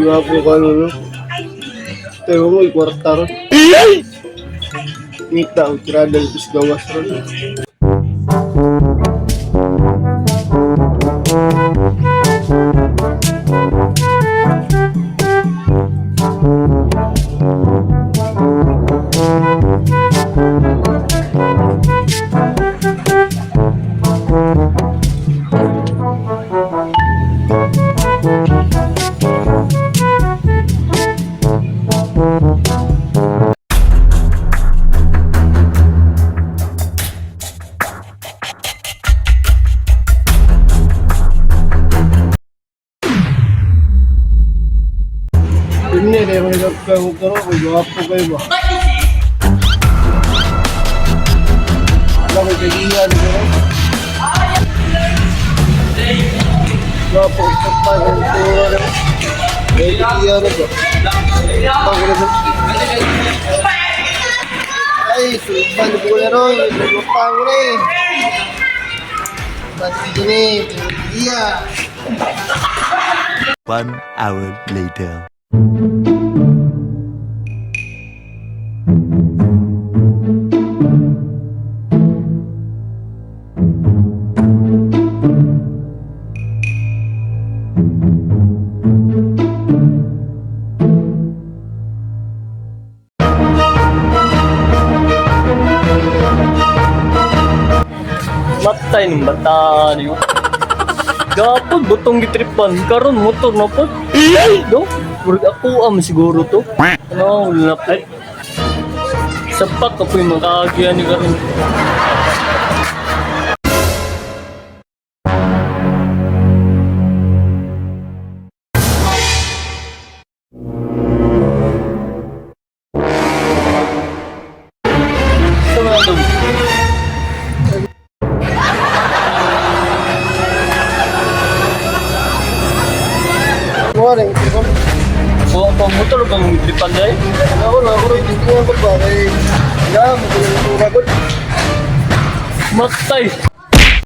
Gwapo ka, no? Pero mo, ikwarta ron. Ngita, o tirada ito sa gawas ron. Hindi, kaya mahirap ka mo karo, kung gwapo kayo ba? Wala ko'y kagihan ko. Gwapo ka pa, ang tura na. May kagihan na ba? Bago na ba? Ay, sulban ko na ron. Nagpapang ko na eh. Ba't ko na eh, kagihan. 1 hour later. Matay ng bata niyo. Gapon, butong gitripan. Karon motor na po. Do, murag ako am siguro to. Ano, wala na po. Sapak ka po yung mga kaagian ni karon. Sa mga dog. Morning, ito. Buwa pa motor bang gitripan dahil? Ako na, ako rin gusto ko ba? Kay, ya, magulong tura ko. Matay!